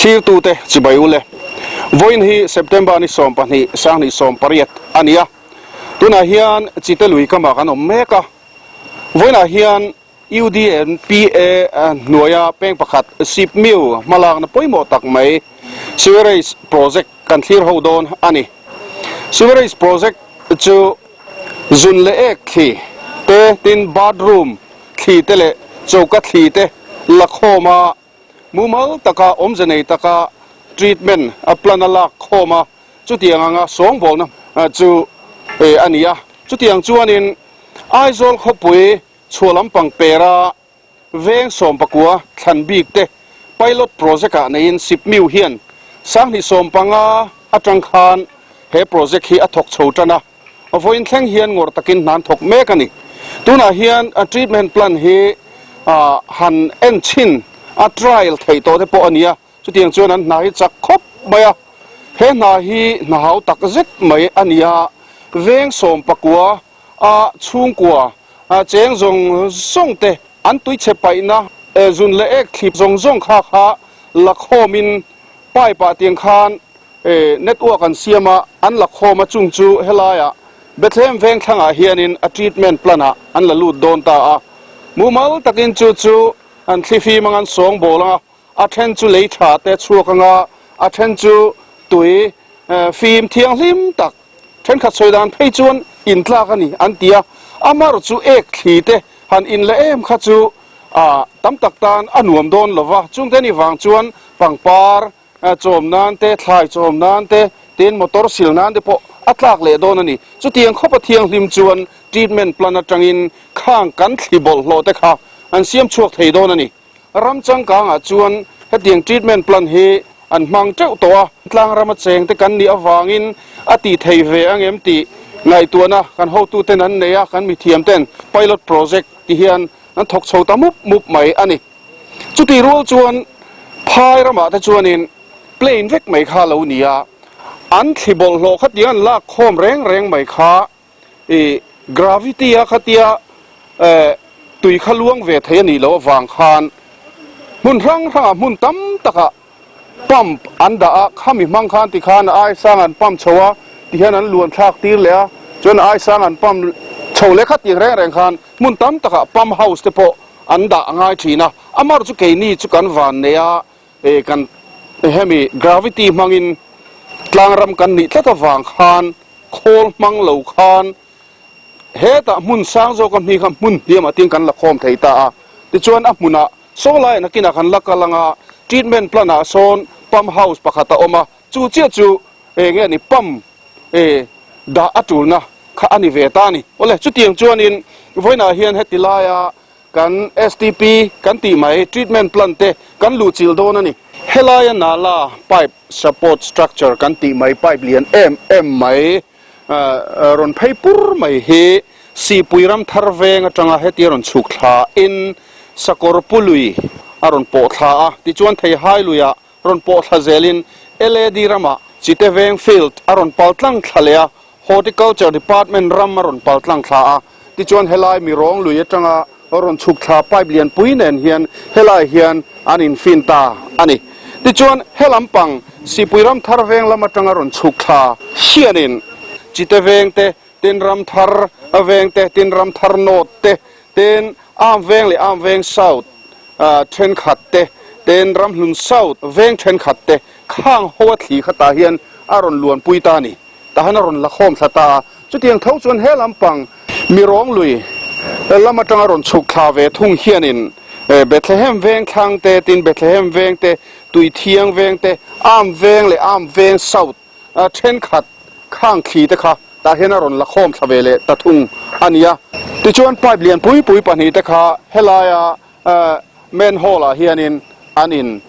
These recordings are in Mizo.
Thlirtute chibai u le. Vawiin hi September ni 12, 2018 a ni a. Tunah hian Chite lui kamah kan awm mek a. Vawiinah hian UDNPA hnuaia peng pakhat Sipmiu hmalakna pawimawh tak mai Sewerage Project kan thlir ho dawn a ni. Sewerage Project chu zun leh ek thli te, tin bathroom thli te leh choka thli te la khawm a, mumal taka awmze nei taka treatment a plan a lak khawm a, chutiang anga sawngbawlna chu a ni a. Chutiang chuanin Aizawl khawpui chhuah lampang pera veng 19 thlan bik te pilot project ah neiin Sipmiu hian 2015 atang khan he project hi a thawk chho tan a, vawiin thleng hian ngawrh takin hna an thawk mek a ni. Tunah hian treatment plant hi han en chhin a trial theih tawh te pawh a ni a, chutiang chuan an hna hi chak khawp mai a, he hna hi hna hau tak zet mai a ni a, veng 19 a chhungkua cheng zawng zawng te an tuichhe paihna zun leh ek thlip zawng zawng kha kha la khawmin pipe ah tiang khan network an siam a, an la khawm a chung chu helaiah Bethlehem veng thlangah hianin a treatment plant ah an la lut dawn ta a, mumal takin chu chu an thlifim anga an sawngbawl anga a then chu lei tha te chhuak anga a then chu tui fim thianghlim tak Thenkhat sawi dan phei chuan in tlak a ni an ti a, a mar chu ek thli te han in leh em kha chu tam tak tan a nuam dawn lo va, chungte ni vang chuan pangpar chawm nan te, thlai chawm nan te, tin motor sil nan te pawh a tlak leh dawn a ni. Chutiang khawpa thianghlim chuan treatment plant atangin khang kan thli bawlhhlawh te kha an siam chhuak thei dawn a ni. Ram changkangah chuan hetiang treatment plant hi an hmang teuh tawh a, tlang rama chengte kan nih avangin a tih thei ve ang em tih ngaihtuahna kan hotuten an nei a, kan mithiamten pilot project ti hian an thawk chho ta mup mup mai a ni. Chutih rual chuan phai ramah te chuanin plain vek mai kha lo ni a, an thli bawlhhlawh khatiang an lak khawm reng reng mai kha I gravity a khatia tui kha luang ve thei a nih loh avang khan hmun hrang hrangah hmun tam takah pump an dah a, khami hmang khan tikhan a aisang an pump chho a, tihian an luan thlak tir leh a, chuan a aisang an pump chho leh khatiang reng reng khan hmun tam takah pump house te pawh an dah a ngai thin a, amar chu keini chu kan van nei a, kan hemi gravity hmangin tlangram kan nih tlat avang khan Khawl hmang lo khan hetah hmun sang zawka hmi kha hmun hniamah tin kan la khawm thei ta a. Tichuan a hmunah saw laiah nakinah kan la kal anga treatment plant ah sawn pump house pakhat a awm a, chu chiah chu eng nge ni pump dah a tulna kha a ni ve ta a ni. Awle chutiang chuanin vawiinah hian heti laia Kan STP kan tih mai treatment plant te kan luhchilh dawn a ni. Helaia nala pipe support structure kan tih mai pipe lian em em mai rawn phei pur mai hi Sihpui ram thar veng atanga hetia rawn chhuk thla in Sakawr Pului a rawn pawh thla a, tichuan Theihai luiah rawn pawh thla zelin LAD ramah Chite Veng Field a rawn pal tlang thla leh a, Horticulture Department ram a rawn pal tlang thla a, tichuan helai mi rawng lui atanga rawn chhuk thla pipe lianpui nen hian helai hian an infin ta a ni. Tichuan he lampang Sihpui ram thar veng lam atanga rawn chhuk thla hianin Chite Veng te, tin ram thar veng te, tin ram thar North te, tin Arm Veng leh Arm Veng South thenkhat te, tin Ramhlun South veng thenkhat te khang ho a thli khatah hian a rawn luanpui ta a ni. Tahan a rawn la khawm thla ta a, chutiang tho chuan he lampang Mirawng lui lam atanga rawn chhuk thla ve thung hianin Bethlehem veng thlang te, tin Bethlehem veng te, Tuithiang veng te, Arm veng leh Arm veng South thenkhat khang thli te kha tah hian a rawn la khawm thla ve leh ta thung a ni a. Tichuan pipe lian pui pui pahnih te kha helaia manhole ah hianin an in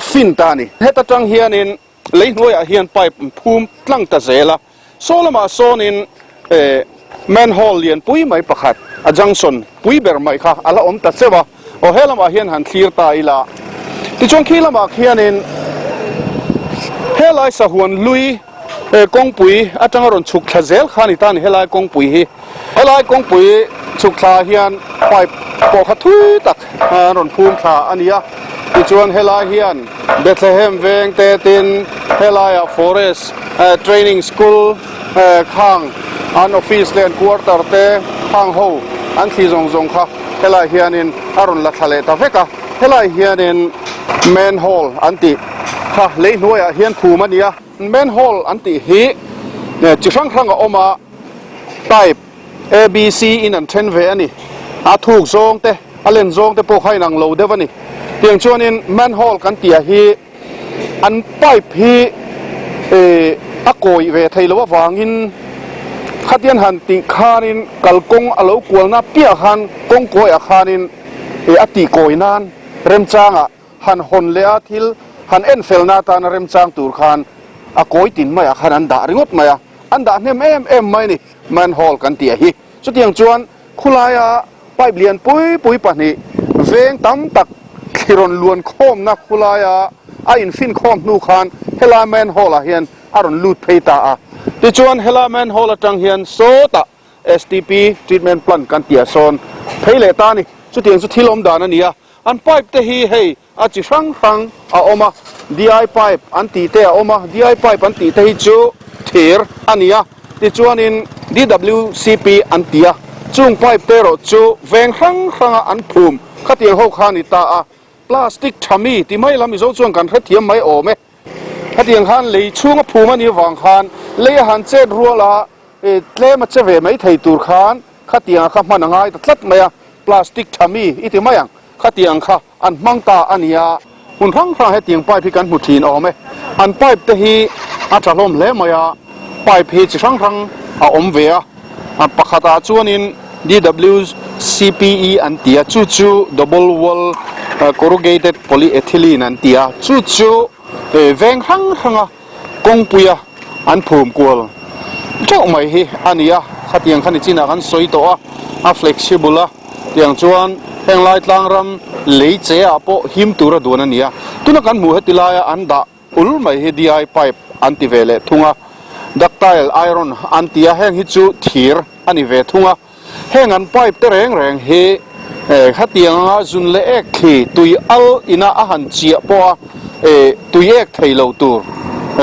fin ta a ni. Heta tang hianin Lei hnuaiah hian pipe an phum tlang ta zel a, saw lamah sawnin manhole lian pui mai pakhat a junction pui ber mai kha a la awm ta cheu a, aw he lamah hian han thlir ta ila. Tichuan khi lamah khianin helai sahuan hlui kawngpui atanga rawn chhuk thla zel kha a ni ta a ni helai kawngpui hi. Helai kawngpui chhuk thla ah hian pipe pawh kha thui tak an rawn phum thla a ni a. Tichuan helai hian Bethlehem veng te tin helaiah Forest Training School khang an office leh an quarter te khang ho an thli zawng zawng kha helai hianin a rawn la thla leh ta vek a. Helai hianin manhole an tih kha lei hnuaiah hian phum a ni a. Manhole an tih hi chi hrang hrang a awm a, type ABC in an then ve a ni. A thuk zawng te, a len zawng te pawh kha inang lo deuh a ni. Tiang chuanin manhole kan tih ah hi an pipe hi a kawih ve thei loh avangin khatian han tih khanin kalkawng a lo kualna piah khan kawng kawiah khanin a tih kawi nan remchangah han hawn leh a, thil han en felna atana remchang tur khan a kawi tin maiah khan an dah ringawt mai a, an dah hnem em em mai a ni, manhole kan tih a hi. Chutiang chuan khulaia pipe lian pui pui pahnih veng tam tak thli rawn luan khawmna khulaia a infin khawm hnu khan helai manhole ah hian a rawn lut phei ta a. Tichuan helai manhole atang hian sawtah STP treatment plant kan tih ah sawn phei leh ta a ni. Chutiang chu thil awm dan a ni a. An pipe te hi hei a chi hrang hrang a awm a, DI pipe an tih te a awm a, DI pipe an tih te hi chu thir a ni a, tichuanin DWCP an ti a, chung pipe te erawh chu veng hrang hranga an phum khatiang ho kha a ni ta a, plastic tha mi ti mai la Mizo chuan kan hrethiam mai awm e. Khatiang khan lei chhunga phum a nih avang khan lei a han chet rual a, tlem a che ve mai thei tur khan khatianga kha hman a ngai ta tlat mai a, plastic tha mi i ti mai ang, khatiang kha an hmang ta a nia. Hmun hrang hrang hetiang pipe hi kan hmu thin awm e, an pipe te hi a tha hlawm hle mai a, pipe hi chi hrang hrang a awm ve a, pakhatah chuanin DWCPE an ti a, chu chu double wall corrugated polyethylene an ti a, chu chu veng hrang hranga kawngpuia an phum kual teuh mai hi a ni a, khatiang kha ni chinah kan sawi tawh a, a flexible a, tiang chuan heng lai tlang ram lei che ah pawh him tura duan a ni a, tuna kan hmuh heti laia an dah ul mai hi DI pipe an ti ve leh thung a, ductile iron an ti a, heng hi chu thir a ni ve thung a. Heng an pipe te reng reng hi khatiang anga zun leh ek thli tui al ina a han chiah pawh a tui ek thei lo tur,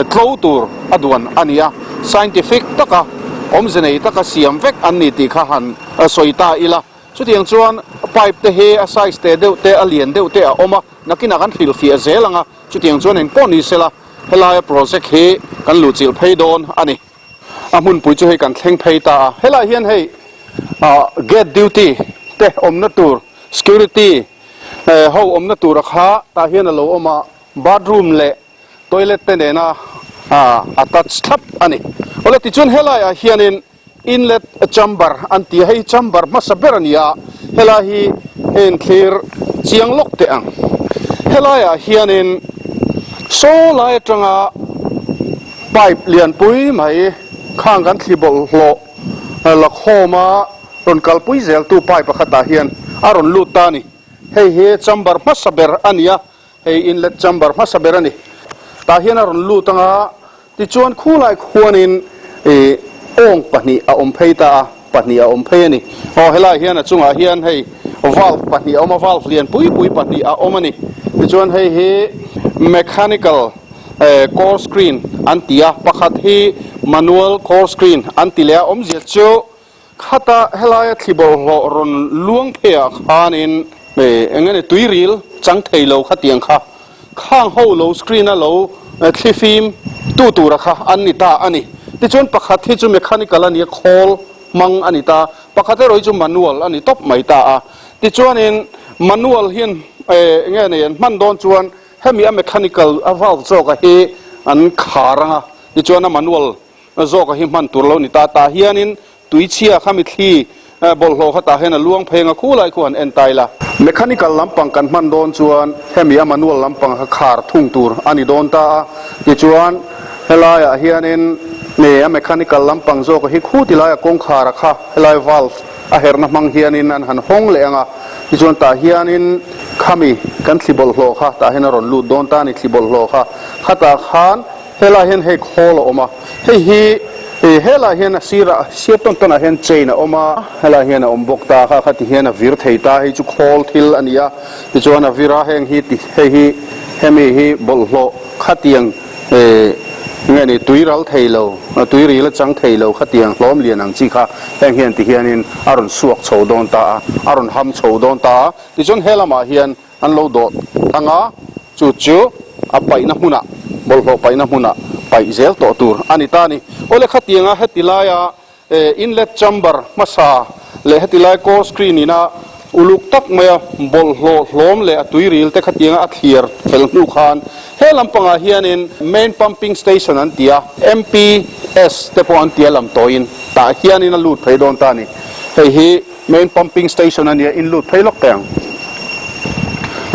tlo tur a duan a ni a, scientific taka awmze nei taka siam vek an ni tih kha han sawi ta ila. Chutiang chuan pipe te hi a size te deuh te, a lian deuh te a awm a, nakinah kan hrilhfiah zel ang a, chutiang chuan engpawh ni sela helaia project hi kan luhchilh phei dawn a ni. A hmunpui chu hei kan thleng phei ta a, helaiah hian hei ah gate duty te awmna tur security ho awmna tura kha tah hian a lo awm a, bathroom leh toilet te nena ah attach thlap a ni. Awle tichuan helaiah hianin inlet chamber an ti a, hei hi chamber hmasa ber a ni a, helai hi hei in thlir chiang lawk teh ang. Helaiah hianin saw lai atanga. Pipe lianpui mai khang kan thli bawlhhlawh la khawma rawn kalpui zeltu pipe pakhatah hian a rawn lut ta a ni. Hei hi chamber hmasa ber a ni a, hei inlet chamber hmasa ber a ni. Tah hian a rawn lut anga tichuan khulai khuanin ih awng pahnih a awm phei ta a, pahnih a awm phei a ni. Aw helaiah hian a chungah hian hei valve pahnih a awm a, valve lianpui pui pahnih a awm a ni. Tichuan hei hi mechanical. Core screen an ti a, pakhat hi manual core screen an ti leh a, awmzia chu khata helaia thli bawlhhlawh rawn luang pheiah khanin eng nge tuiril chang thei lo khatiang kha khang ho lo screen a lo thli fim tu tura kha an ni ta a ni. Tichuan pakhat hi chu mechanical a ni a, khawl hmang a ni ta, pakhat erawh hi chu manual a ni tawp mai ta a. Tichuanin manual hian eng nge nei an hman dawn chuan Hemi a mechanical a valve zawka hi an khar anga tichuan a manual zawka hi hman tur lo ni ta. Tah hianin tuichhia kha mithli bawlhhlawh kha tah hian a luang phei anga khulai khu han en ta ila. Mechanical lampang kan hman dawn chuan hemi a manual lampang kha khar thung tur a ni dawn ta a. Tichuan helaiah hianin a mechanical lampang zawka hi khu tilaia kawngkhara kha helai valve A herhna hmang hianin an han hawng leh ang a, tichuan tah hianin khami kan thli bawlhhlawh kha tah hian a rawn lut dawn ta a ni, thli bawlhhlawh kha. Khatah khan helaiah hian hei khawl a awm a, hei hi Ih helaiah hian a sirah sir tawn tawnah hian chain a awm a, helaiah hian a awm bawk ta kha kha ti hian a vir thei ta, hei chu khawl thil a ni a, tichuan a vir a heng hi ti hei hi hemi hi bawlhhlawh khatiang ih nge ni tui ral thei lo tui ril a chang thei lo khatiang hlawm lian ang chi kha heng hian ti hianin a rawn suak chho dawn ta a, a rawn ham chho dawn ta a, tichuan he lamah hian An lo dawh thang a, chu chu a paihna hmunah, bawlhhlawh paihna hmunah paih zel tawh tur a ni ta a ni. Awle khatianga heti laia inlet chamber hmasa leh heti lai core screen ina uluk tak maia bawlhhlawh hlawm leh a tuiril te khatianga a thliar fel hnu khan he lampangah hianin main pumping station an ti a, MPS te pawh an ti a lam tawhin tah hianin a lut phei dawn ta a ni. Hei hi. Main pumping station a nia, in lut phei lawk teh ang.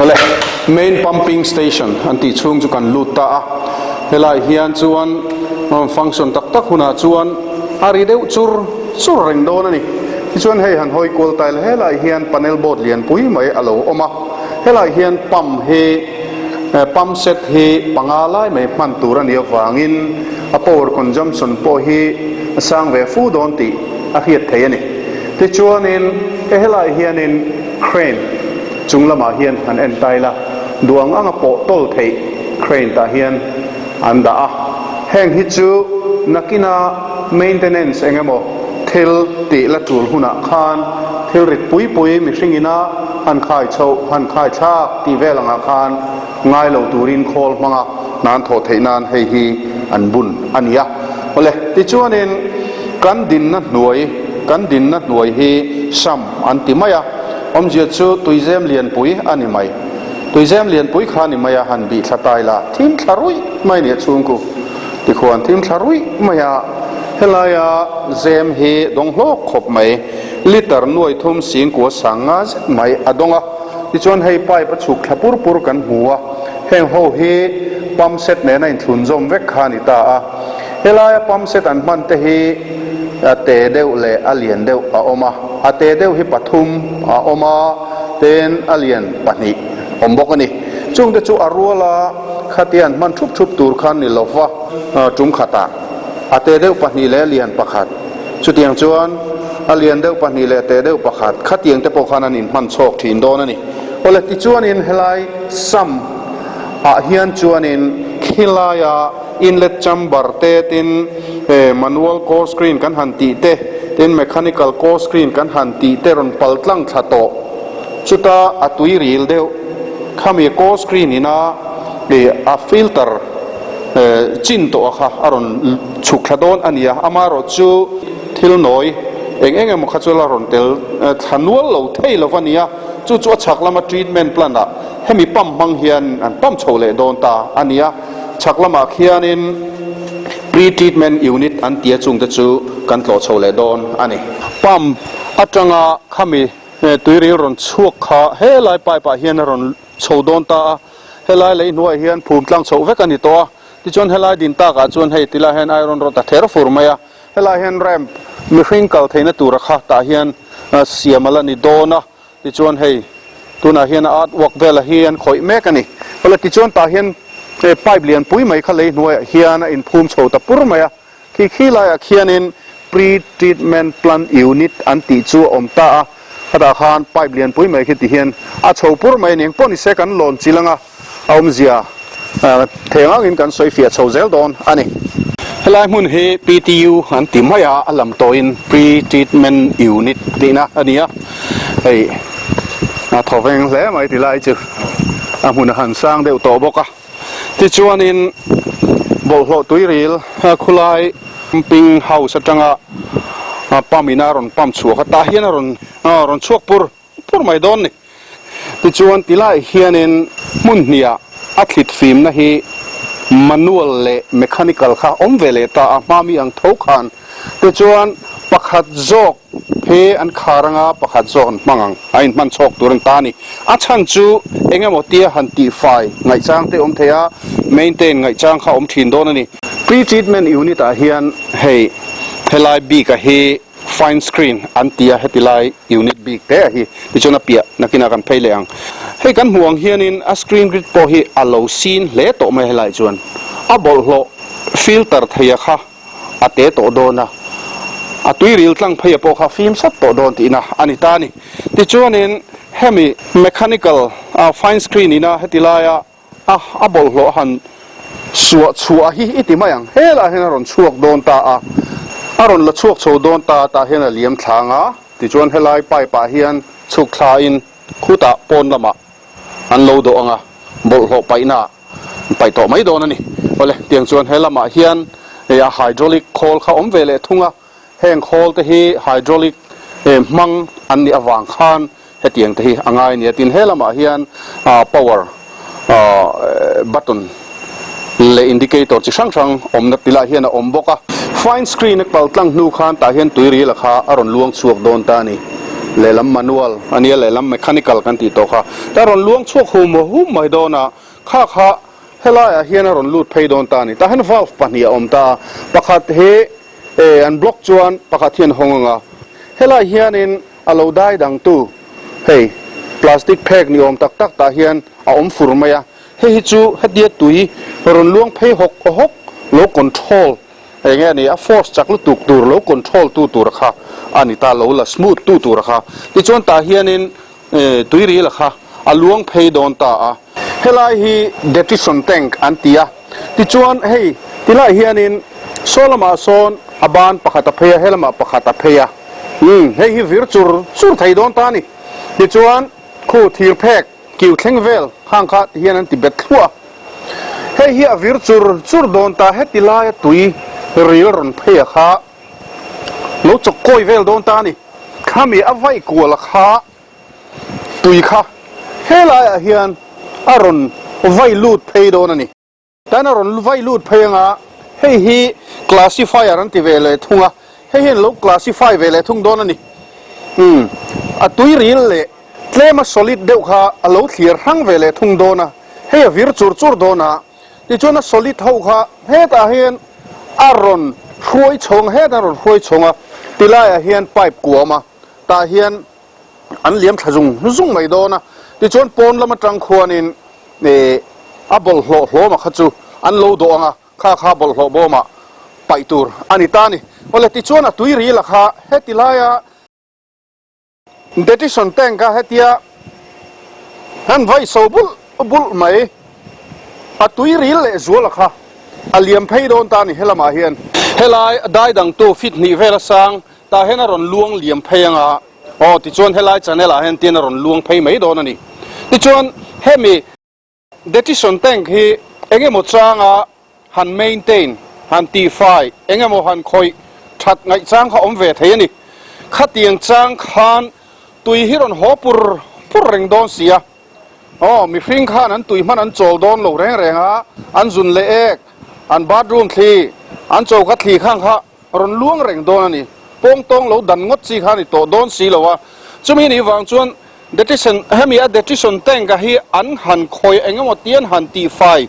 Awle, main pumping station an tih chhung chu kan lut ta a, helai hian chuan function tak tak hunah chuan a ri deuh chur chur reng dawn a ni. Tichuan hei han hawi kual ta ila helai hian panel board lian pui mai a lo awm a, helai hian pump hi pump set hi panga lai mai hman tur a nih avangin a power consumption pawh hi a sang ve fu dawn tih a hriat theih a ni. Tichuanin he helaiah hianin crane chung lamah hian han en ta ila, duang anga pawh tawl theih crane tah hian an dah a. Heng hi chu nakina maintenance eng emaw thil tih la tul hunah khan thil rit pui pui mihring ina han khai chhoh, han khai thlak tih vel angah khan ngai lo turin khawl hmanga hnan thawh theih nan hei hi an bun a ni a. Awle, tichuanin kan dinna hnuai, kan dinna hnuai hi Sam an ti mai a, awmzia chu tuizem lianpui a ni mai. Tuizem lianpui kha a ni mai a, han bih thla tai la, thim thla ruih mai a ni a chhungku tikhuan thim thla ruih mai a, helaia zem hi dawng hlawk khawp mai, litre nuai thum singkua sang nga zet mai a dawng a. Tichuan hei pipe a chhuk thla pur pur kan hmu a, heng ho hi pump set nena inthlun zawm vek kha a ni ta a. Helaia pump set an hman te hi a te deuh leh a lian deuh a awm a, a te deuh hi pathum a awm a, tin a lian pahnih awm bawk a ni. Chungte chu a ruala khatia an hman thup thup tur kha ni lova tum khatah a te deuh pahnih leh a lian pakhat. Chutiang chuan a lian deuh pahnih leh teh deuh pakhat khatiang te pawh khan an inhman chhawk thin dawn a ni. Awle tichuanin helai sam ah hian chuanin khilaia inlet chamber te tin manual core screen kan han tih te tin mechanical core screen kan han tih te rawn pal tlang thla tawh. Chuta a tui ril deuh khami core screen ina a filter chin tawh a kha a rawn chhuk thla dawn a ni a, amaherawh chu thil nawi eng eng emaw kha chu la rawn tel thla nual lo thei lo va ni a, chu chu a chhak lama treatment plant ah hemi pump hmang hian an pump chho leh dawn ta a ni a, chhak lamah khianin pre-treatment unit an tia chungte chu kan tlawh chho leh dawn a ni. Pump atanga khami tuiril rawn chhuak kha helai pipe ah hian a rawn chho dawn ta a, helai lei hnuaiah hian phum tlang chhoh vek a ni tawh a. Tichuan helai din takah chuan hei tilai hian iron rod a ther fur mai a, helai hian ramp mihring kal theihna tura kha tah hian siam a la ni dawn a, tichuan hei tunah hian a art work vela hi an khawih mek a ni. Awle tichuan tah hian pipe lianpui mai kha lei hnuaiah hian a inphum chho ta pur mai a, khi khi laiah khianin pre-treatment plant unit an tih chu a awm ta a, khatah khan pipe lianpui mai khi tihian a chho pur mai a ni. Engpawh nise kan lawn chilh anga. A awmzia theng angin kan sawi fiah chho zel dawn a ni. Helai hmun hi PTU an ti mai a, a lam tawhin Pre-Treatment Unit tihna a ni a, hei a thaw veng hle mai ti lai chu a hmun a han sang deuh tawh bawk a. Tichuanin bawlhhlawh tuiril khulai pumping house atanga pump in a rawn pump chhuak a, tah hian a rawn chhuak pur pur mai dawn ni. Tichuan tilaiah hianin hmun hniah a thlit fimna hi manual leh mechanical kha awm ve leh ta a, hma mi ang tho khan. Tichuan pakhat zawk hi an khar anga pakhat zawk an hmang ang, a inhman chhawk tur an ta a ni. A chhan chu eng emaw tia han tihfai ngaihchang te awm thei a, maintain ngaihchang kha awm thin dawn a ni. Pre-treatment unit ah hian hei helai bik a hi Fine screen an ti a, heti lai unit bik te a hi tichuan a piah nakinah kan phei leh ang. Hei kan hmuh ang hianin a screen grid pawh hi a lo sin hle tawh mai a helaiah chuan a bawlhhlawh filter thei a kha a te tawh dawn a, a tuiril tlang phei a pawh kha fim sat tawh dawn tihna a ni ta a ni. Tichuanin hemi mechanical fine screen ina heti laia a a bawlhhlawh han suah chhuah hi i ti mai ang. Helaiah hian a rawn chhuak dawn ta a, a rawn la chhuak chho dawn ta a, tah hian a liam thlang a, tichuan helai pipe ah hian chhuk thlain khutah pawn lamah an lo dawh ang a, bawlhhlawh paihna ah paih tawh mai dawn a ni. Awle, tiang chuan he lamah hian a hydraulic khawl kha awm ve leh thung a, heng khawl te hi hydraulic hmang an nih avang khan hetiang te hi a ngai a ni a. Tin, he lamah hian power button leh indicator chi hrang hrang awmna tilai hian a awm bawk a. Fine screen a kal tlang hnu khan tah hian tuiril a kha a rawn luang chhuak dawn ta a ni. Lehlam manual a nia, lehlam mechanical kan tih tawh kha. Ta rawn luang chhuak hum hum mai dawn a, kha kha helaiah hian a rawn lut phei dawn ta a ni. Tah hian valve pahnih a awm ta a, pakhat hi an block chuan pakhat hi an hawng ang a, helai hianin a lo dai dangtu hei plastic phek ni awm tak tak tah hian a awm fur mai a, hei hi chu hetia tui rawn luang phei hawk hawk lo control Eng nge ni, a force chak lutuk tur lo control tu tur kha a ni ta lo la smooth tu tur kha. Tichuan tah hianin tuiril kha a luang phei dawn ta a. Helai hi detrition tank an ti a. Tichuan hei tilai hianin saw lamah sawn a ban pakhat a phei a, helamah pakhat a phei a. Umm hei hi vir chur chur thei dawn ta a ni. Tichuan khu thir phek Kiu thleng vel khang kha ti hian an ti bet thluah a, hei hi a vir chur chur dawn ta, heti laia tui ril rawn phei a kha lo chawk kawi vel dawn ta a ni. Khami a vaih kual a kha tui kha helaiah hian a rawn vai lut phei dawn a ni. Tan a rawn vai lut phei anga hei hi classifier an ti ve leh thung a, hei hian lo classify ve leh thung dawn a ni. Umm a tui ril leh tlem a solid deuh kha a lo thlir hrang ve leh thung dawn a, hei a vir chur chur dawn a, tichuan a solid ho kha hetah hian a rawn hruai chhawng a, hetah a rawn hruai chhawng a, tilaiah hian pipe kuam a, tah hian an liam thla zung zung mai dawn a, tichuan pawn lam atang khuanin ih a bawlhhlawh hlawma kha chu an lo dawh ang a, kha kha bawlhhlawh bawmah paih tur a ni ta a ni. Awle tichuan a tui ril a kha heti laia detection tank a hetia han vaih so bulh bulh mai a tui ril leh zual a kha a liam phei dawn ta a ni helamah hian. Helai dai dangtu feet hnih vel a sang Tah hian a rawn luang liam phei ang a, aw tichuan helai channel ah hian tin a rawn luang phei mai dawn a ni. Tichuan hemi detection tank hi eng emaw changa han maintain, han tihfai, eng emaw han khawih that ngaih chang kha awm ve thei a ni. Khatiang chang khan tui hi rawn haw pur pur reng dawn si a, aw mihring khan an tui hman an chawl dawn lo reng reng a, an zun leh ek, an bathroom thli, an choka thli khang kha rawn luang reng dawn a ni. Pawng tawng lo dan ngawt chi kha a ni tawh dawn si lo a. Chumi nih vang chuan detection hemi a detection tank a hi an han khawi eng emaw ti an han tihfai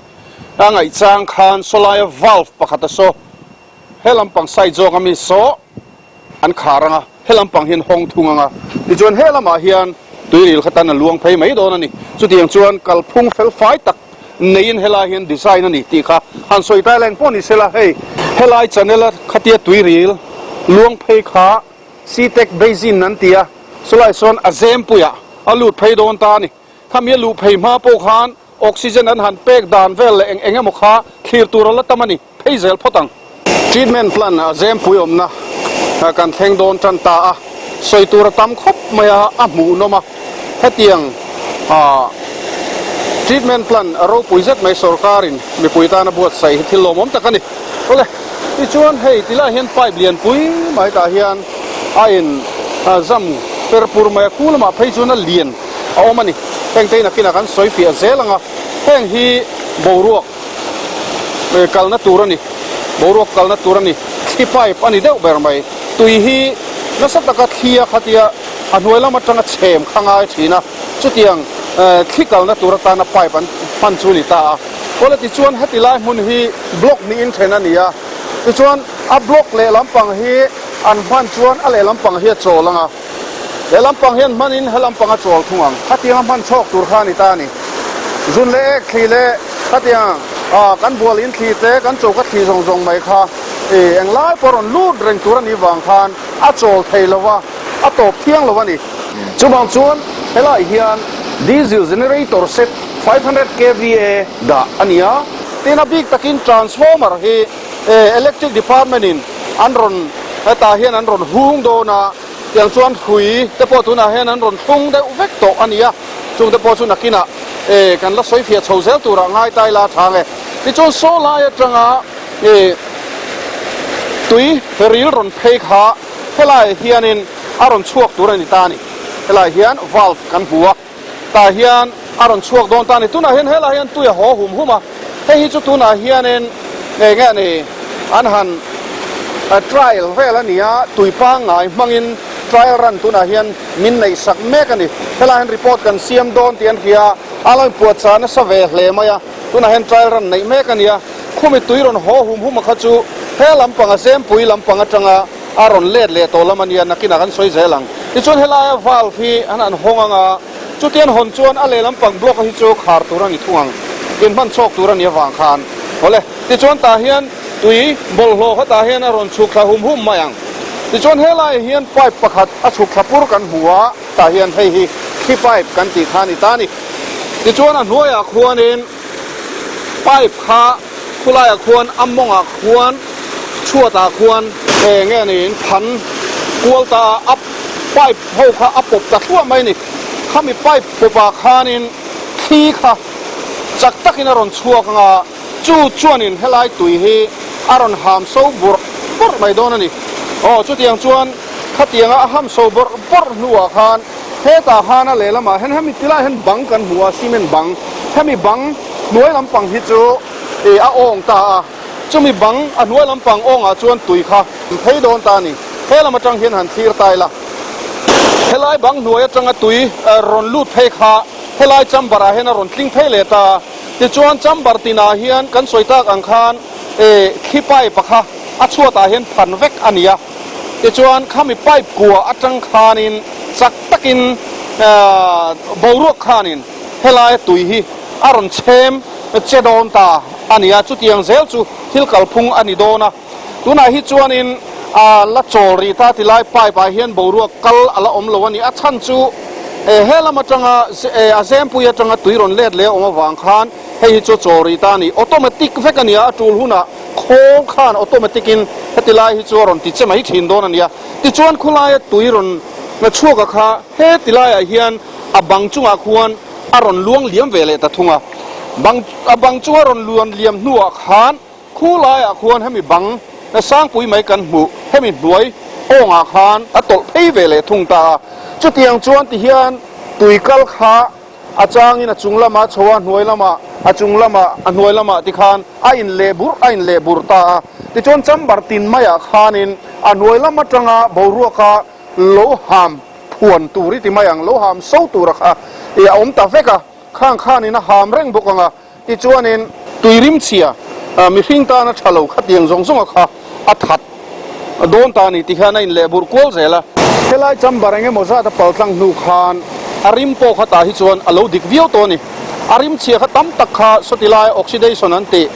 a ngaihchang khan sawlaia valve pakhat a saw he lampang side zawk ami saw an khar ang a, he lampang hian hawng thung ang a. Tichuan he lamah hian tuiril kha tan a luang phei mai dawn a ni. Chutiang chuan kalphung felfai tak neiin helai hian design a ni tih kha han sawi ta leng pawh ni sela hei helai channel a khatia tuiril luang phei kha Ctec Basin an ti a, chulai sawn a zempuiah a lut phei dawn ta a ni. Khami a luh phei hma pawh khan oxygen an han pek dan vel leh eng eng emaw kha thlir tur a la tam a ni. Phei zel phawt ang. Treatment plant a zempui awmna kan thleng dawn tan ta a, sawi tur a tam khawp mai a, a hmuhnawm a. Hetiang treatment plant a ropui zet mai sorkarin mipui tana buatsaih hi thil lawmawm tak a ni. Awle, tichuan hei tilaiah hian pipe lianpui mai tah hian a in zam per pur mai a, khu lamah phei chuan a lian a awm a ni. Heng te nakinah kan sawi fiah zel ang a, heng hi boruak kalna tur a ni, boruak kalna tur a ni, thli pipe a ni deuh ber mai. Tui hi nasa taka thli a khatia a hnuai lam atanga chhem kha ngai thin a, chutiang thli kalna tur atana pipe an hman chu a ni ta a. Awle tichuan heti lai hmun hi block niin then a ni a, tichuan a block lehlam pang hi an hman chuan a lehlam pang hi a chawl ang a. He lampang hian hmanin he lampang a chawl thung ang. Khatianga hman chhawk tur kha a ni ta a ni. Zun leh ek thli leh khatiang ah kan bual in thli te, kan choka thli zawng zawng mai kha Englai pawh rawn lut reng tur a nih vang khan a chawl thei lo va, a tawp thiang lo a ni. Chuvang chuan helaiah hian diesel generator set 500 kva dah a ni a. Tin, a bik takin transformer hi electric department in an rawn hetah hian an rawn hung dawn a, tiang chuan hrui te pawh tunah hian an rawn thlung deuh vek tawh a ni a, chung te pawh chu nakinah kan la sawi fiah chho zel turah ngai ta ila a tha nge. Tichuan saw lai atanga tui ril rawn phei kha helaiah hianin a rawn chhuak tur a ni ta a ni. Helaiah hian valve kan hmu a. Tah hian a rawn chhuak dawn ta a ni. Tunah hian helaiah hian tui a haw hum hum a, hei hi chu tunah hianin eng nge ni an han trial vel a ni a, tui pangngai hmangin trial run tunah hian min neih sak mek a ni. Helaiah hian report kan siam dawn tih an hria a, a lo inpuahchah nasa ve hle mai a, tunah hian trial run neih mek a ni a, khumi tui rawn haw hum hum a kha chu he lampang a Zempui lampang atanga a rawn let leh tawh lam a nia, nakinah kan sawi zel ang. Tichuan helaia valve hi an han hawng ang a, chuti an hawn chuan a lehlam pang block hi chu khar tur a ni thung ang, inhman chhawk tur a nih avang khan. Awle, tichuan tah hian tui bawlhhlawh kha tah hian a rawn chhuk thla hum hum mai ang. Tichuan helaiah hian pipe pakhat a chhuk thla pur kan hmu a, tah hian hei hi thli pipe kan tih kha a ni ta a ni. Tichuan a hnuaiah khuanin pipe kha Khulaiah khuan a mawngah khuan chhuatah khuan eng nge niin phan kual ta a, a pipe ho kha a pawp ta thluah mai a ni. Khami pipe pawpah khanin thli kha chak takin a rawn chhuak ang a, chu chuanin helai tui hi a rawn ham so bawrh bawrh mai dawn a ni. Aw chutiang chuan khatianga a ham so bawrh bawrh hnuah khan hetah khan a lehlamah hian hemi tilaiah hian bang kan hmu a, cement bang, hemi bang Hnuai lampang hi chu ih a awng ta a, chumi bang a hnuai lampang awngah chuan tui kha an phei dawn ta a ni. He lam atang hian han thlir ta ila, helai bang hnuai atanga tui rawn lut phei kha helai chamber ah hian a rawn tling phei leh ta a. Tichuan chamber tinah hian kan sawi tak ang khan ih thli pipe kha a chhuatah hian phan vek a ni a. Tichuan khami pipe kua atang khanin chak takin boruak khanin Helaia tui hi a rawn chhem che dawn ta a ni a, chutiang zel chu thil kalphung a ni dawn a. Tunah hi chuanin a la chawl rih ta tilai pipe ah hian boruak kal a la awm lo a ni. A chhan chu he lam atanga a zempui atanga tui rawn let leh a awm avang khan hei hi chu chawl rih ta a ni. Automatic vek a ni a, a tul hunah khawl khan automatic in heti lai hi chu a rawn ti che mai thin dawn a ni a. Tichuan khulaia tui rawn chhuak a kha he tilaiah hian a bang chungah khuan a rawn luang liam ve leh ta thung a. Bang, a bang chunga rawn luan liam hnuah khan khu laiah khuan hemi bang sangpui mai kan hmuh, hemi hnuai awngah khan a tawlh phei ve leh thung ta a. Chutiang chuan tihian tui kal kha a changin a chung lamah a chho a, hnuai lamah, a chung lamah, a hnuai lamah tikhan a inleh burh a inleh burh ta a. Tichuan chamber tin maiah khanin a hnuai lam atanga boruaka lo ham phuan tur i ti mai ang, lo ham so tura kha i a awm ta vek a, khang khanin a ham reng bawk ang a, tichuanin tui rimchhia mihring tana tha lo khatiang zawng zawnga kha a that dawn ta a ni ti hian a inleh burh kual zel a. Helai chamber eng emaw zat a pal tlang hnu khan a rim pawh kha tah hi chuan a lo dik viau tawh a ni. A rimchhia kha tam tak kha sawti lai oxidation an tih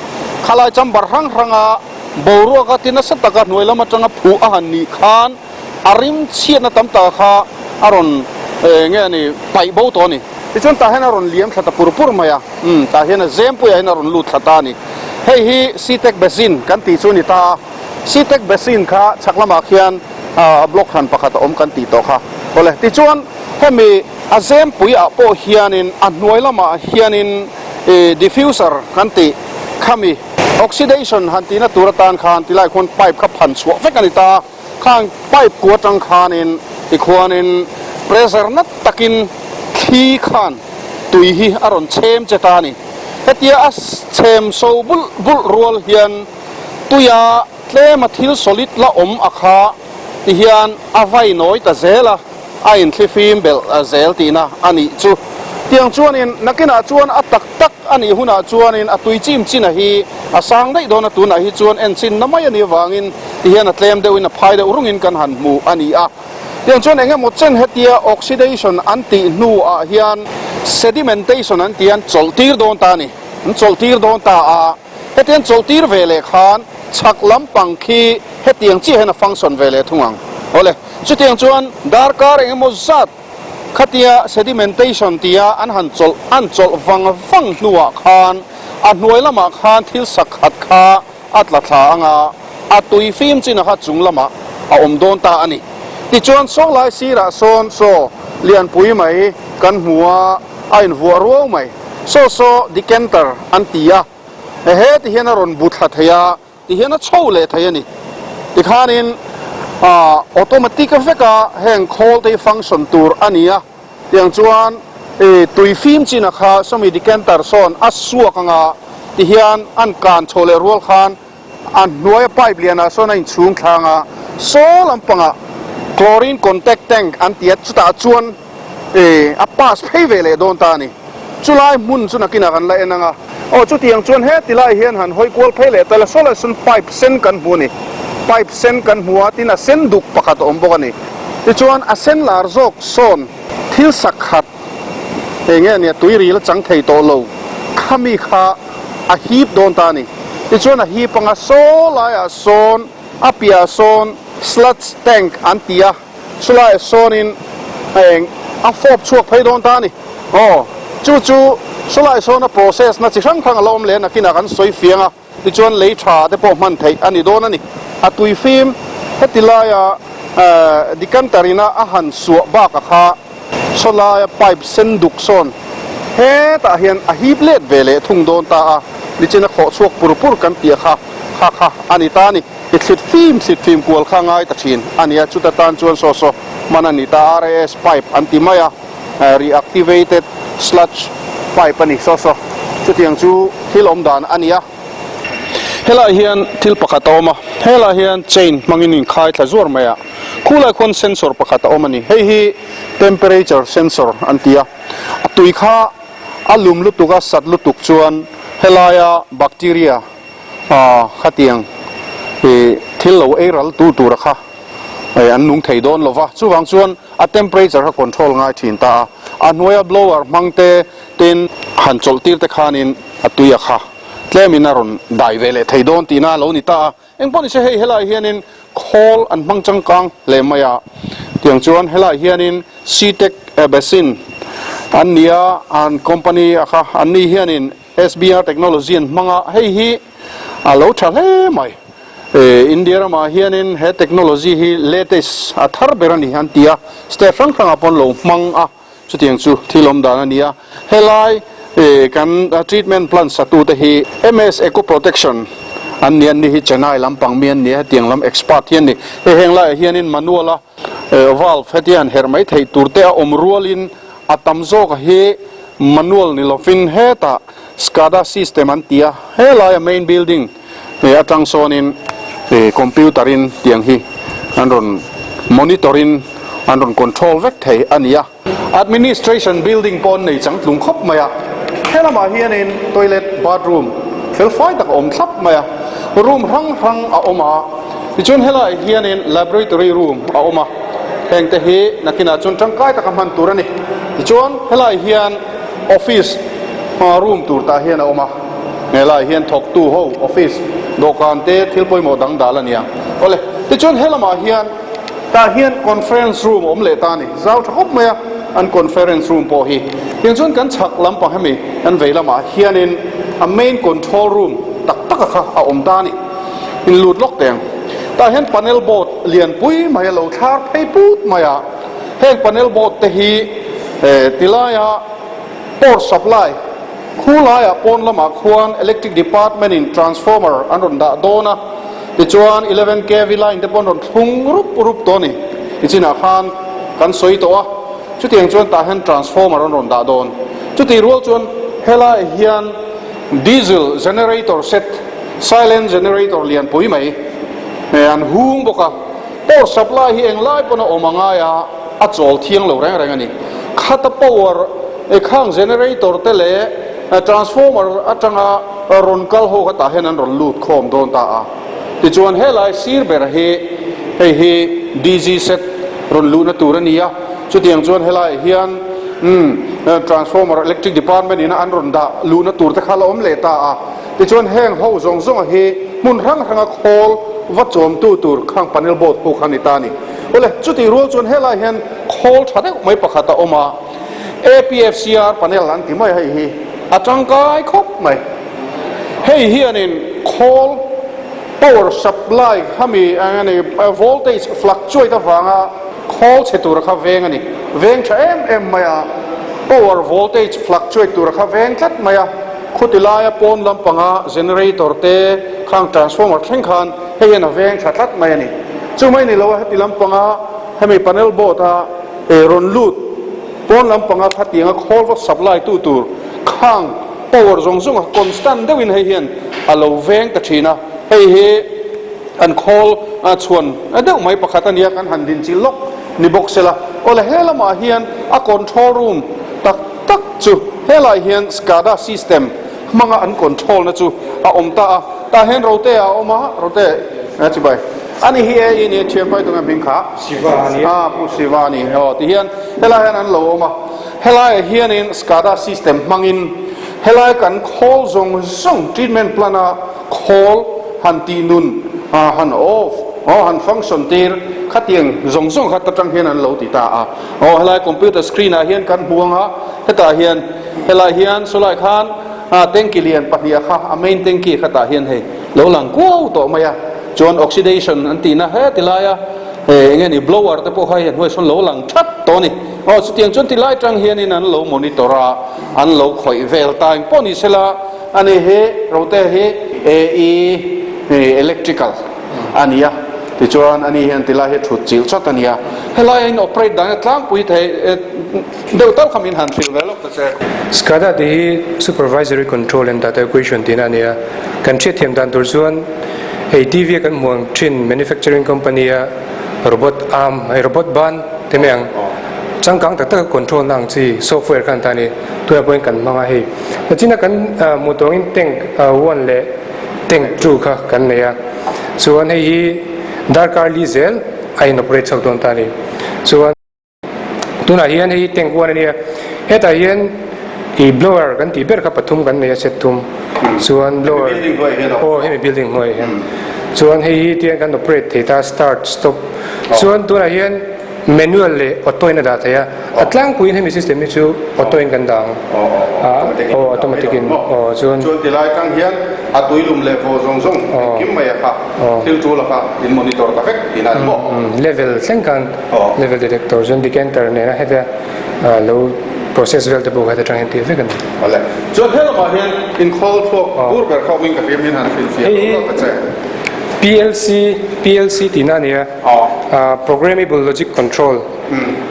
khalai chamber hrang hranga boruaka ti nasa taka hnuai lam atanga phuh a han nih khan a rim chhiatna tam tak kha a rawn nge a ni paih bo tawh a ni. Tichuan tah hian a rawn liam thla ta pur pur mai a, umm tah hian a zempuiah hian a rawn lut thla ta a ni. Hei hi Citec Basin kan tih chu a ni ta a, Citec Basin kha chhak lamah khian a block hran pakhat a awm kan tih tawh kha. Awle, tichuan hemi a zempuiah pawh hianin a hnuai lamah hianin diffuser kan tih khami oxidation han tihna tur atan khan tilai khuan pipe kha phan chhuah vek a ni ta a. Khang pipe ku atang khanin tikhuanin pressure nat takin thli khan tui hi a rawn chhem che ta a ni. Hetia a chhem so bulh bulh rual hian tuia tlema thil solid la awm a kha tihian a vai nawi ta zel a. A inthlifim belh zel tihna a nih chu. Tiang chuanin nakinah chuan a tak tak a nih hunah chuanin a tui chim china hi a sang daih dawn a, tunah hi chuan en chinna mai a nih avangin tihian a tlem deuhin a phai deuh rungin kan han hmu a ni a. Tiang chuan eng emaw chen hetia oxidation an tih hnuah hian sedimentation an tih an chawlh tir dawn ta a ni, an chawlh tir dawn ta a. Hetiang chawlhtir ve leh khan chhak lampang khi hetiang chiah hian a function ve leh thung ang. Awle, chutiang chuan darkar eng emaw zat khatia sedimentation tia an han chawlh an chawlh vang vang hnuah khan a hnuai lamah khan thil sakhat kha a tla thla ang a, a tui fim chin a kha chung lamah a awm dawn ta a ni. Tichuan sawnglai sirah sawn saw lianpui mai kan hmu a, a invuah ruau mai. Saw saw decanter an ti a, he ti hian a rawn bu thla thei a, ti hian a chho leh thei a ni. Tikhanin automatic veka heng khawl te hi function tur a ni a. Tiang chuan tui fim chin a kha sawmi decanter sawn a suak anga ti hian an kan chho leh rual khan a hnuaia pipe lianah sawn a inchhung thlang a, saw lampangah chlorine contact tank an ti a, chutah chuan a pass phei ve leh dawn ta a ni. Chulai hmun chu nakinah kan la en ang a. Aw chutiang chuan heti lai hian han hawi kual phei leh ta la, saw lai sawn pipe sen kan hmu a ni. Pipe sen kan hmu a, tin a sen duk pakhat a awm bawk a ni. Tichuan a sen lar zawk sawn thil sakhat eng nge nia tui ril a chang thei tawh lo khami kha a hip dawn ta a ni. Tichuan a hip anga saw laiah sawn a piahah sawn sludge tank an ti a, chulaiah sawnin eng a fawp chhuak phei dawn ta a ni. Aw chu chu chulaiah sawn a process na chi hrang hrang a la awm leh a nakinah kan sawi fiang a. Tichuan lei tha te pawh hman theih a ni dawn a ni. A tui fim heti laia decanter ina a han suah bak a kha saw laia pipe sen duk sawn hetah hian a hip let ve leh thung dawn ta a, nichin a khawh chhuak pur pur kan tih a kha kha kha a ni ta a ni. I thlit fim thlit fim kual kha ngai ta thin a ni a, chuta tan chuan saw saw hman a ni ta, RAS pipe an ti mai a. Reactivated sludge pipe a ni saw saw. Chutiang chu thil awm dan a ni a. Helaiah hian thil pakhat a awm a, helaiah hian chain hmangin inkhai thla zuar mai a, khulaiah khuan sensor pakhat a awm a ni. Hei hi temperature sensor an ti a, a tui kha a lum lutuk a sat lutuk chuan helaia bacteria khatiang thil lo ei ral tu tura kha an nung thei dawn lo va, chuvang chuan a temperature kha control ngai thin ta a, a hnuaia blower hmang te tin han chawlh tir te khanin a tui a kha tlemin a rawn dai ve leh thei dawn tihna a lo ni ta a, engpawh nise hei helaiah hianin khawl an hmang changkang hle mai a, tiang chuan helaiah hianin Ctech Basin an ni a, an company a kha an ni hianin SBR technology an hmang a, hei hi a lo tha hle mai. India ramah hianin he technology hi latest a thar ber a ni an ti a, state hrang hrangah pawh an lo hmang a, chutiang chu thil awm dan a ni a. Helai kan treatment plant satute hi MS Eco Protection an ni a, ni hi Chennai lampang mi an ni a, hetiang lam expert hi an ni. Hei heng laiah hianin manual a valve hetia han herh mai theih tur te a awm rualin a tam zawk hi manual ni lovin hetah SCADA system an ti a, helaia main building atang sawnin computer in tiang hi an rawn monitor in an rawn control vek thei a ni a. Administration building pawh an nei changtlung khawp mai a, helamah hianin toilet bathroom fel fai tak a awm thlap mai a, room hrang hrang a awm a, tichuan helaiah hianin laboratory room a awm a, hengte hi nakinah chuan tangkai taka hman tur a ni. Tichuan helaiah hian office room tur tah hian a awm a, helaiah hian thawktu ho office dawhkan te thil pawimawh dang dal a ni ang. Awle, tichuan helamah hian. Tah hian conference room a awm leh ta a ni. Zau tha khawp mai a, an conference room pawh hi. Tiang chuan kan chhak lampang hemi kan vei lamah hianin a main control room tak tak a kha a awm ta a ni. In lut lawk teh ang. Tah hian panel board lianpui mai a lo thlar phei put mai a. Heng panel board te hi tilaia power supply Khu laiah pawn lamah khuan Electric Department in transformer an rawn dah dawn a, tichuan 11 KV line te pawh an rawn thlung rup rup tawh a ni. Tichinah khan kan sawi tawh a, chutiang chuan tah hian transformer an rawn dah dawn. Chutih rual chuan helaiah hian diesel generator set, silent generator lianpui mai an hung bawk a. Power supply hi englai pawn a awm a ngai a, a chawl thiang lo reng reng a ni. Khata power khang generator te leh transformer atanga rawn kal ho kha tah hian an rawn lut khawm dawn ta a. Tichuan helai sir ber hi hei hi DG set rawn luhna tur a ni a, chutiang chuan helaiah hian transformer electric department ina an rawn dah luhna tur te kha la awm leh ta a. Tichuan heng ho zawng zawnga hi. hmun hrang hranga khawl va chawmtu tur khang panel board pawh kha a ni ta a ni. Awle, chutih rual chuan helaiah hian khawl tha deuh mai pakhat a awm a, APFCR panel an ti mai a hei hi a tangkai khawp mai. Hei hianin khawl power supply khami eng a ni voltage fluctuate avanga khawl chhe tura kha veng a ni. Veng tha em em mai a, power voltage fluctuate tura kha veng tlat mai a, khuti laia pawn lampanga generator te khang transformer thleng khan hei hian a veng tha tlat mai a ni. Chu mai ni lo a heti lampanga hemi panel board a rawn lut pawn lampanga khatianga khawl va supply tu tur khang power zawng zawng a constant deuhin hei hian a lo veng ta thin a, hei hi an khawl chhuan deuh mai pakhat a nia kan han din chil lawk ni bawk se la. Awle he lamah hian a control room tak tak chu helaiah hian SCADA system hmanga an control na chu a awm ta a, tah hian Rote a awm a, Rote chibai ani hi e i nia thianpai tunge hming kha? Siva a ni. A Pu Siva a ni aw ti hian helaiah hian an lo awm a, helaiah hianin SCADA system hmangin helai kan khawl zawng zawng treatment plant a khawl han tih nun han off aw han function tir khatiang zawng zawng kha ta tang hian an lo ti ta a, aw helai computer screen ah hian kan hmu ang a hetah hian Helai hian sawlai khan tanky lian pahniha kha a main tanky khatah hian hei lo lang kuau tawh mai a, chuan oxidation an tihna heti laia eng nge ni blower te pawh kha hei hnuai sawn lo lang that tawh a ni. Aw chutiang chuan ti lai tang hianin an lo monitor a, an lo khawih vel ta eng pawh ni sela ani hi rote hi AE electrical a ni a, tichuan ani hian ti lai hi thut chilh chawt a ni a, helai a in operate dan a tlangpui thei. Deuh tal kha min han hrilh ve lawk ta che. SCADA tih hi Supervisory Control and Data Acquisition tihna a ni a, kan hriatthiam dan tur chuan hei TV a kan hmuh ang thin manufacturing company a robot arm hei robot ban te mai ang changkang tak taka control na ang chi software khan ta a ni tunah pawhin kan hmang a hei nachina kan hmuh tawh angin tank one leh tank two kha kan nei a chuan hei hi darkar li zel a in operate chho dawn ta a ni chuan. Tunah hian hei tank huan a nia, hetah hian ih blower kan tih ber kha pathum kan nei a set thum chuan blower aw hemi building hnuaiah hian chuan hei hi tiang kan operate thei ta start stop chuan tunah hian manual leh auto in a dah thei a a tlangpuiin hemi system hi chu auto in kan dah ang aw automatic in aw chuan chuan tilai tang hian a tuilum leh vawh zawng zawng engkim mai a kha thil tul a kha in monitor ta vek tihna a ni maw? Level thleng khan Level detector chuan decanter nena heta lo process vel te pawh kha heta tang hian tih vek a ni. Awle. Chuan he lamah hian inkhawl thluak bur ber kha awmin ka hriam hian han hrilhfiah Hei hi lawk ta che. PLC, PLC tihna a ni a, Programmable Logic Control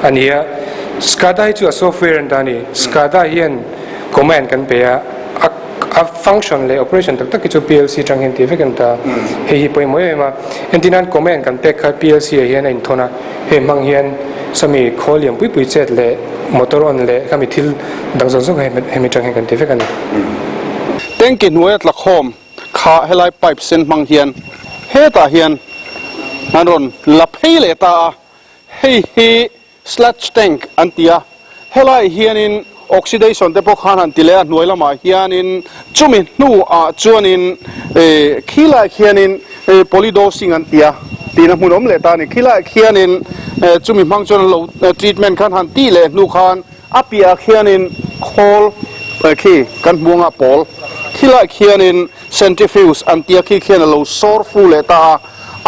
a ni a. SCADA hi chu a software an ta a ni. SCADA hian command kan pe a, a A function leh operation tak tak hi chu PLC atang hian tih vek a ni ta. Hei hi pawimawh em em a. Entirnan command kan pek kha PLC ah hian a inthawn a, hei hmang hian sawmi khawl lian pui pui chet leh motor on leh khami thil dang zawng zawng kha hemi atang hian kan ti vek a ni. Tanky hnuaia tlakhawm kha helai pipe sen hmang hian hetah hian an rawn la phei leh ta a, hei hi Sludge tank an ti a, helaiah hianin oxidation te pawh khan han ti leh a, hnuai lamah hianin chumi hnuah chuanin khilaiah khianin polydosing an ti a, tihna hmun awm leh ta a ni. Khilaiah khianin chumi hmang chuan an lo treatment khan han tih leh hnu khan a piahah khianin khawl khi kan hmu anga pawl khilaiah khianin centrifuge an ti a, khi khian a lo sawr fu leh ta a,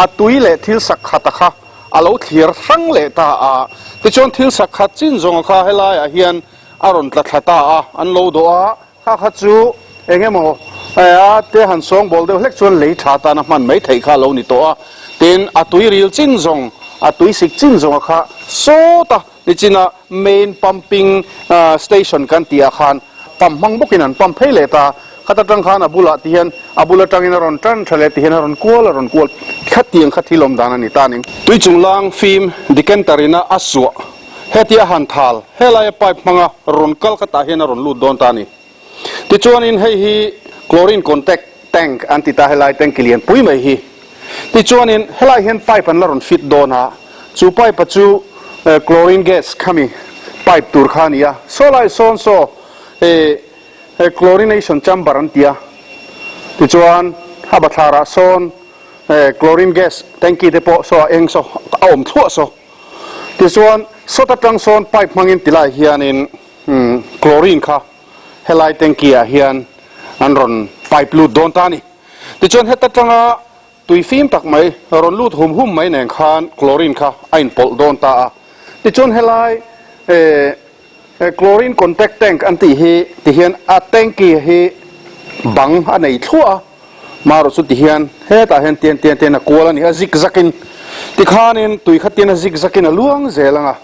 a tui leh thil sak khata kha. A lo thlir hrang leh ta a, tichuan thil sak khat chin zawnga kha helaiah hian a rawn tla thla ta a, an lo dawh a, kha kha chu eng emaw a te han sawngbawl deuh hlek chuan lei tha tana hman mai theih kha a lo ni tawh a, tin a tui ril chin zawng, a tui sik chin zawnga kha sawta nichina main pumping station kan tih ah khan Pump hmang bawkin an pump phei leh ta. Khat atang khan a bulah ti hian a bul atangin a rawn tan tha leh ti hian a rawn kual a rawn kual khatiang kha thil awm dan a ni ta ning. Tui chunglang fim decanter ina a suah hetia a han thal helaia pipe hmanga rawn kal khatah hian a rawn lut dawn ta a ni. Tichuanin hei hi chlorine contact tank an ti ta helai tanki lian pui mai hi. Tichuanin helaiah hian pipe an la rawn fit dawn a, chu pipe-a chu chlorine gas khami pipe tur kha a ni a, saw lai sawn saw chlorination chamber an ti a, tichuan A bathlarah sawn chlorine gas tanky te pawh saw a eng saw a awm thluah saw. Tichuan sawt atang sawn pipe hmangin tilai hianin chlorine kha helai tanky ah hian an rawn pipe lut dawn ta a ni. Tichuan heta tanga tui fim tak mai rawn lut hum hum mai nen khan chlorine kha a inpawlh dawn ta a. Tichuan helai chlorine contact tank an tih hi tihian a tanky hi bang a nei thluah a, marawh chu tihian hetah hian tian tian tian a kual a ni a, zig zag in tikhanin tui kha tian a zig zag in a luang zel ang a,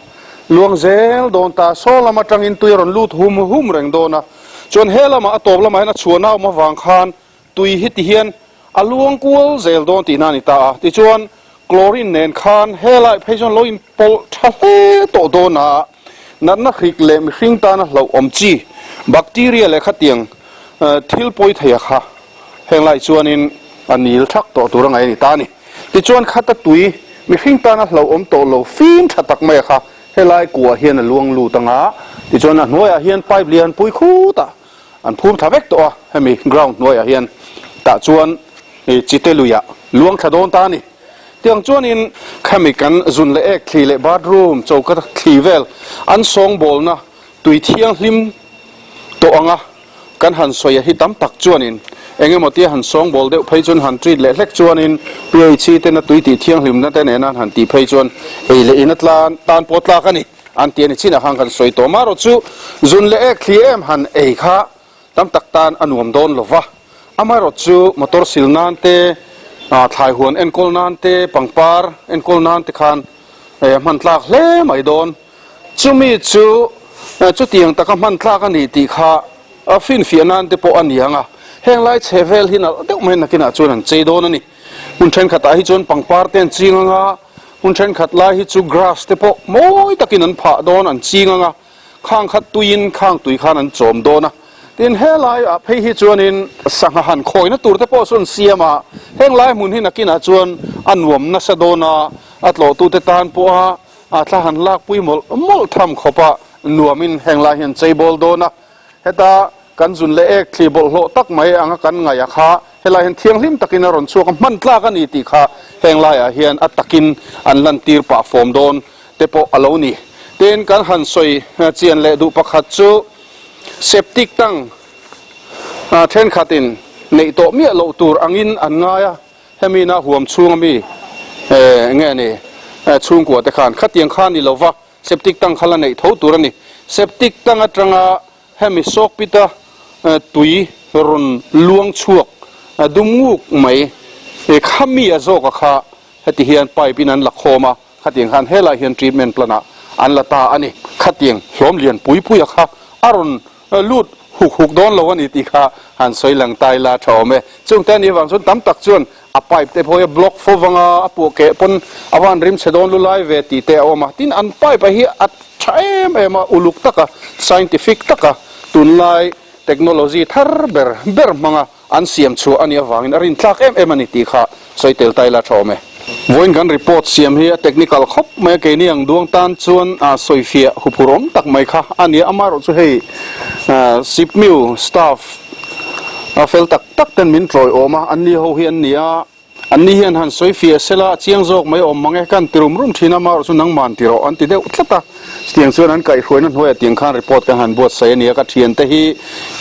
luang zel dawn ta saw lam atangin tui a rawn lut hum hum reng dawn a, chuan he lamah a tawp lamah hian a chhuahna awm avang khan Tui hi ti hian a luang kual zel dawn tihna a ni ta a, tichuan chlorine nen khan helai phei chuan lo inpawlh tha hle tawh dawn a, natna hrik leh mihring tana hlauhawm chi bacteria leh khatiang thil pawi thei a kha heng lai chuanin a nil thak tawh tur a ngaih a ni ta a ni. Tichuan khata tui mihring tana hlauhawm tawh lo fim tha tak mai a kha helai kuah hian a luang lut ang a, tichuan a hnuaiah hian pipe lian pui khut a, An phur thla vek tawh a, hemi ground hnuaiah hian tah chuan chite luiah luang thla dawn ta a ni. Tiang chuanin khami kan zun leh ek thli leh bathroom choka thli vel an sawngbawlna tui thianghlim tawh anga kan han sawi a hi tam tak chuanin eng emaw tia han sawngbawl deuh phei chuan han treat leh hlek chuanin pH tena tui tih thianghlimna te nena an han tih phei chuan ei leh in a tlan tan pawh tlak a ni. An ti a ni chinah khan kan sawi tawh marawh chu zun leh ek thli em han ei kha tam tak tan a nuam dawn lo va, amaherawh chu motor sil nan te, thlai huan enkawl nan te, pangpar enkawl nan te khan hman tlak hle mai dawn. Chumi chu chutiang taka hman tlak a ni tih kha finfiah nan te pawh a ni ang a, heng lai chhe vel hi nalh deuh mai nakinah chuan an chei dawn a ni. Hmun thenkhatah hi chuan pangpar te an ching ang a, Hmun thenkhat lai hi chu grass te pawh mawi takin an phah dawn an ching ang a, khang khat tuiin khang tui khan an chawm dawn a. Tin, he laiah phei hi chuanin sangha han khawina tur te pawh sawn an siam a, heng lai hmun hi nakinah chuan a nuam nasa dawn a, a tlawhtute tan pawha a thla han lakpui mawlh mawlh tham khawpa nuamin heng lai hi an cheibawl dawn a. Heta kan zun leh ek thli bawlhhlawh tak mai anga kan ngaih a kha helai hian thianghlim takin a rawn chhuak a, hman tlak a ni tih kha heng laiah hian a takin an lantir pah fawm dawn te pawh a lo ni. Tin, kan han sawi chian leh duh pakhat chu septic tank thenkhatin neih tawh miah loh tur angin an ngai a, hemi na huam chhunga mi nge ni chhungkua te khan khatiang kha ni lova, Septic tank kha la neih tho tur a ni. Septic tank atanga hemi sawkpita tui rawn luang chhuak dum nguk mai kha mi a zawk a kha heti hian pipe in an la khawm a, khatiang khan helai hian treatment plant ah an la ta a ni. Khatiang hlawm lian pui pui a kha a rawn lut huk huk dawn lo a ni tih kha han sawi lang ta ila tha awm e. Chungte a nih avang chuan tam tak chuan a pipe te pawh hi a block fo vang a, a puah keh pawn a van rim chhe dawn lu lai ve tih te a awm a. Tin, an pipe a hi a tha em em a, uluk taka, scientific taka tunlai technology thar ber ber hmanga an siam chhuah a nih avangin a rintlak em em a ni tih kha sawi tel ta ila tha awm e. Vawiin kan report siam hi a technical khawp mai a, keini ang duang tan chuan sawifiah huphur awm tak mai kha a ni a, amaherawh chu hei SIPMIU staff a fel tak tak ten min tlawiawm a, anni ho hi an ni a, anni hian han sawifiah sela a chiang zawk mai awm mang e, kan ti rum rum thin a, amaherawh chu nangman ti rawh an ti deuh tlat a, chutiang chuan an kaihhruaina hnuaiah tiang khan report kan han buatsaih a ni a, ka thiante hi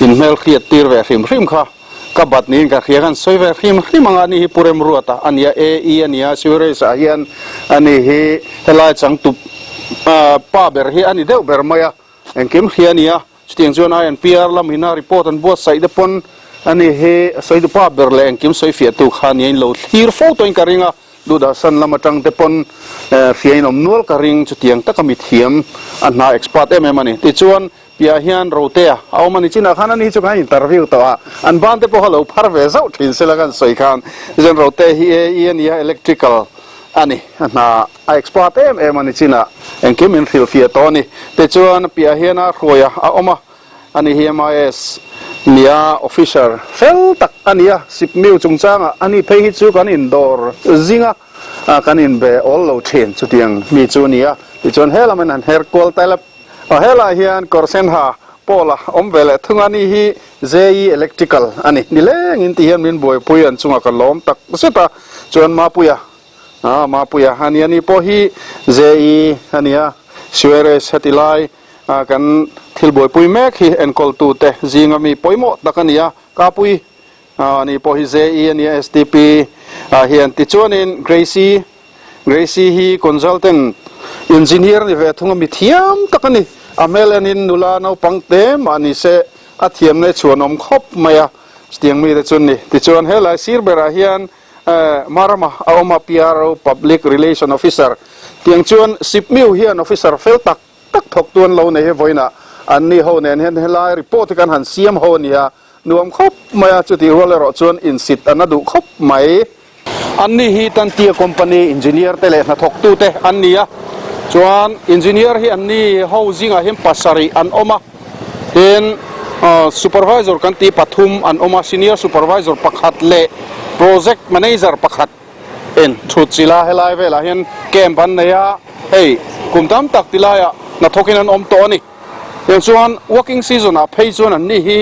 inhmelhriat tir ve hrim hrim kha. Ka bat niin ka hria khan sawi ve hrim hrim ang a ni hi Pu Remruata a nia AE a nia Sewerage ah hian a ni hi helai changtup pa ber hi a ni deuh ber mai a engkim hria a ni a chutiang chuan INPR lam ina report an buatsaih te pawn a ni hi sawi duh pa ber leh engkim sawi fiah tu kha nia in lo thlir fo tawhin ka ring a Duhdasan lam atang te pawn hria in awm nual ka ring chutiang taka mithiam a hna expert em em a ni tichuan Piah hian Rotea a awm a ni. Chinah khan ani hi chu kan interview tawh a, an ban te pawh kha lo phar ve zauh thin sela kan sawi khan chuan Rotea hi AE a ni a, electrical a ni, a hna a expert em em a ni chinah engkim min hrilhfiah tawh a ni. Tichuan piah hian a hruaia a awm a, ani hi MIS nia officer fel tak a ni a, Sipmiu chungchangah ani phei hi chu kan indawr zing a, kan inbe awl lo thin chutiang mi chu a ni a. Tichuan he lamin han her kual ta ila. Aw helai hian kawr sen ha Paul-a awm ve leh thung a, ni hi JE Electrical a ni. Nilengin ti hian min buaipui an chungah ka lawm tak zet a, chuan Mapuia, ah Mapuia a nia, ni pawh hi JE a nia, Suarez heti lai kan thil buaipui mek hi enkawltute zinga mi pawimawh tak a ni a, Kapui a ni pawh hi JE a nia, STP ah hian tichuanin Gracie, Gracie hi consultant engineer a ni ve thung a, mi thiam tak a ni. A hmel enin nula naupang te mah ni se a thiamna hi chhuanawm khawp mai a, chutiang mite chu an ni. Tichuan helai sir berah hian Marama a awm a, PRO, Public Relation Officer, tiang chuan Sipmiu hian officer fel tak tak thawktu an lo nei hi vawiinah an ni ho nen hian helai report hi kan han siam ho a ni a, nuam khawp mai a, chutih rual erawh chuan insit an a duh khawp mai. Anni hi Tantia Company engineer te leh hnathawktu te an ni a, chuan engineer hi anni ho zingah hian pasarih an awm a, tin supervisor kan tih pathum an awm a, senior supervisor pakhat leh project manager pakhat en thut chila helai velah hian camp an nei a, hei kum tam tak tilaiah hnathawkin an awm tawh a ni. Tiang chuan working season ah phei chuan anni hi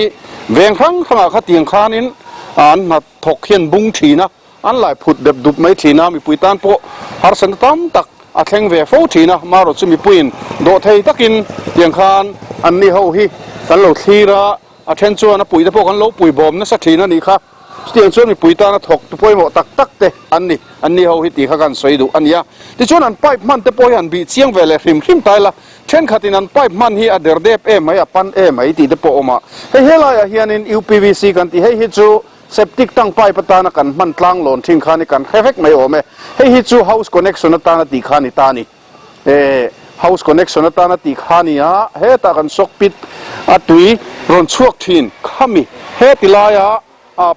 veng hrang hrangah kha tiang khanin an hna thawk hian bung thin a, an lai phut dep dup mai thin a, mipui tan pawh harsatna tam tak a thleng ve fo thin a, marawh chu mipuiin dawhthei takin tiang khan anni ho hi kan lo thlir a, a then chuan a puite pawh kan lo pui bawm nasa thin a nih kha, chutiang chuan mipui tana thawk tu pawimawh tak tak te an ni, anni ho hi tih kha kan sawi duh a ni a, tichuan an pipe hman te pawh hi han bih chiang ve leh hrim hrim ta ila, Thenkhatin an pipe hman hi a der dep em mai, a pan em mai tih te pawh a awm a. Hei helaiah hianin UPVC kan tih hei hi chu septic tank pipe atana kan hman tlang lawn thin kha ni kan hre vek mai awm e. Hei hi chu house connection atana tih kha ni ta a ni. Eh, house connection atana tih kha ni a, hetah kan sock pit a tui rawn chhuak thin khami heti laia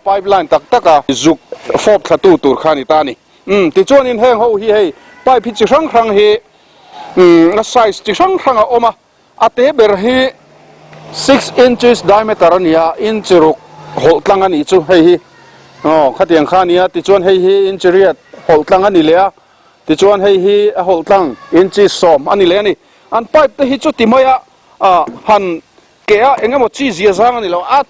pipe line tak taka zuk fawp thlatu tur kha ni ta a ni. Umm, tichuanin heng ho hi hei pipe hi chi hrang hrang hi Umm a size chi hrang hrang a awm a, a te ber hi six inches diameter a ni a, inch ruk hawlh tlang a nih chu hei hi aw khatiang kha a ni a, tichuan hei hi inch riat hawlh tlang a ni leh a, tichuan hei hi a hawlh tlang inches sawm a ni leh a ni. An pipe te hi chuti mai a ah han keh a eng emaw chi zia zang a ni lo, a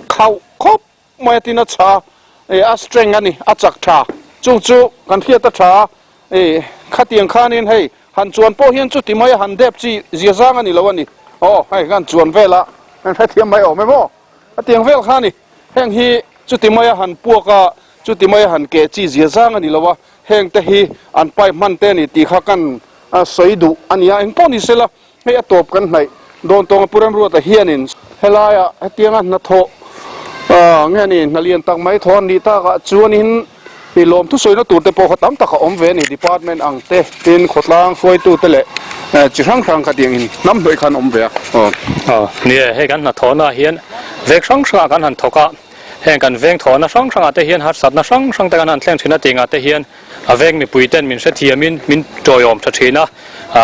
khauh khawp mai a tin a chha eh a strength a ni a chak tha chung chu kan hriat a tha eh khatiang khanin hei han chuan pawh hian chuti mai a han dep chi zia zang a ni lo a ni aw hei kan chuan vel a kan hrethiam mai awm em aw hetiang vel kha a ni heng hi chuti mai a han puak a chuti mai a han keh chi zia zang a ni lo a heng te hi an pipe hman te a ni tih kha kan sawi duh a ni a engpawh ni sela Hei a tawp kan hnaih dawn tawnga Pu Remruata hianin helaiah hetianga hnathawh nge ni hna lian tak mai thaw an nih takah chuanin i lawm thusawi tur te pawh kha tam tak a awm ve a ni. Department ang te tin khawtlang hruaitu te leh chi hrang hrang kha tiangin hnam hnawih khan awm ve a. Aw ni e, hei kan hnathawhnaah hian vek hrang hrangah kan han thawk a, heng kan veng thawhna hrang hrangah te hian harsatna hrang hrang te kan han thleng thin a tingah te hian A veng mipui ten min hrethiamin min tawiawm tha thin a,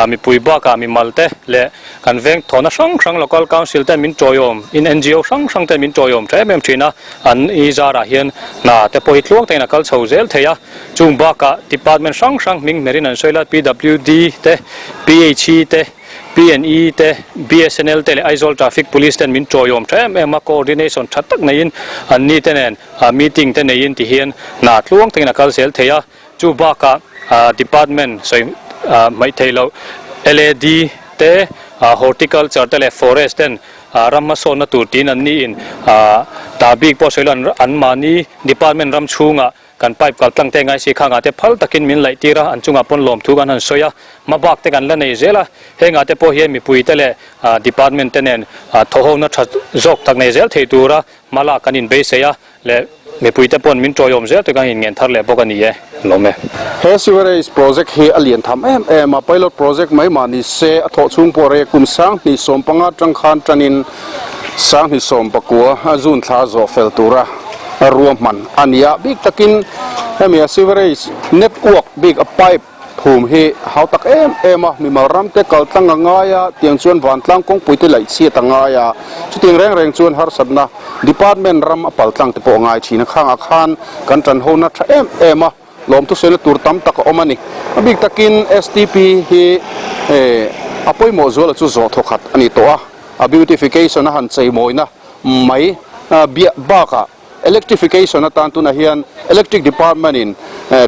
mipui bakah mimal te leh kan veng thawhna hrang hrang Local Council ten min tawiawm in NGO hrang hrang ten min tawiawm tha em em thin a, an i zarah hian hna te pawh hi tluang takin a kal chho zel thei a, chung bakah Department hrang hrang hming hmerin an sawi la PWD te, PHE te, PNE te, BSNL te leh Aizawl Traffic Police ten min tawiawm tha em em a, coordination tha tak neiin an ni te nen meeting te neiin ti hian hna tluang takin a kal zel thei a, chu bakah department sawi hmaih theih loh LAD te, horticulture te leh forest ten ram hmasawnna tur tiin an niin ta bik pawh sawi lo an mahni department ram chhungah Kan pipe kal tlang te ngai si khangah te phal takin min laih tir a, an chungah pawn lawmthu kan han sawi a, hmabak te kan la nei zel a, hengah te pawh hian mipui te leh department te nen thawhhona tha zawk tak nei zel thei tura hma lak kan inbeisei a leh mipui te pawn min tawiawm zel tur kan inngen thar leh bawk a ni e, lawm e. He sewerage project hi a lian tham em em a, pilot project mai mah ni se a thawh chhung pawh rei kum 2015 atang khan tanin 2019 a June thla zawh fel tura ruahman a ni a, bik takin hemi a sewerage network bik a pipe phum hi hau tak em em a, mimal ram te kal tlang a ngai a, tiang chuan vantlang kawngpui te laih chhiat a ngai a, chutiang reng reng chuan harsatna department ram a pal tlang te pawh a ngai thin a, khangah khan kan tan ho na tha em em a, lawmthu sawi na tur tam tak a awm a ni. A bik takin STP hi a pawimawh zuala chu zawh thawkhat a ni tawh a. a beautification a han cheimawina mai biah bakah electrification atan tunah hian electric department in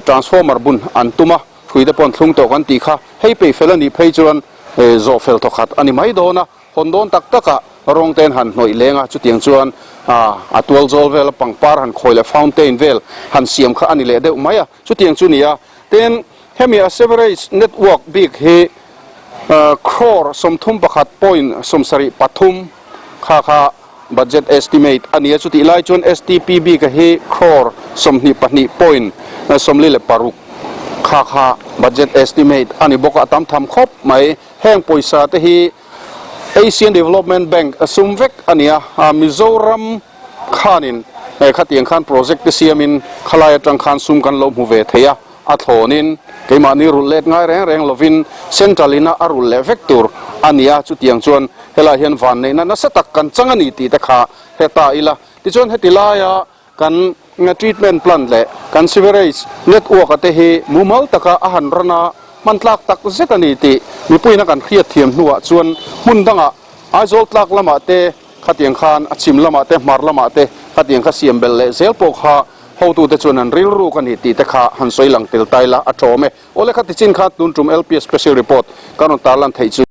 transformer bun an tum a, hrui te pawh an thlung tawh kan tih kha hei peih fel a nih phei chuan zawh fel thawkhat a ni mai dawn a, hawn dawn tak takah rawng te an han hnawih leng a, chutiang chuan a tual zawl vel a pangpar han khawi leh fountain vel han siam kha a ni leh deuh mai a, chutiang chu ni a, tin hemi a sewerage network bik hi crore 31 point 73 kha kha budget estimate a ni a, chutih lai chuan STP bik a hi crore 22 point 46 kha kha budget estimate a ni bawk a, a tam tham khawp mai. Heng pawisa te hi Asian Development Bank a sum vek a ni a, Mizoram khanin khatiang khan project te siamin khalai atang khan sum kan lo hmu ve thei a, a thlawnin keimahni rulh let ngai reng reng lovin Central ina a rulh leh vek tur a ni a, chutiang chuan helaiah hian vanneihna nasa tak kan chang a ni tih te kha heta ila. Tichuan heti laia Kan treatment plant leh kan sewerage network a te hi mumal taka a han ran a, hman tlak tak zet a ni tih mipuiin a kan hriat thiam hnuah chuan hmun dangah Aizawl tlak lamah te khatiang khan a chhim lamah te hmar lamah te khatiang kha siam belh leh zel pawh kha hotute chuan an rilruk a ni tih te kha han sawi lang tel tai la a tawm e. Awle khati chin kha tun tum LPS special report kan rawn tarlan theih chu.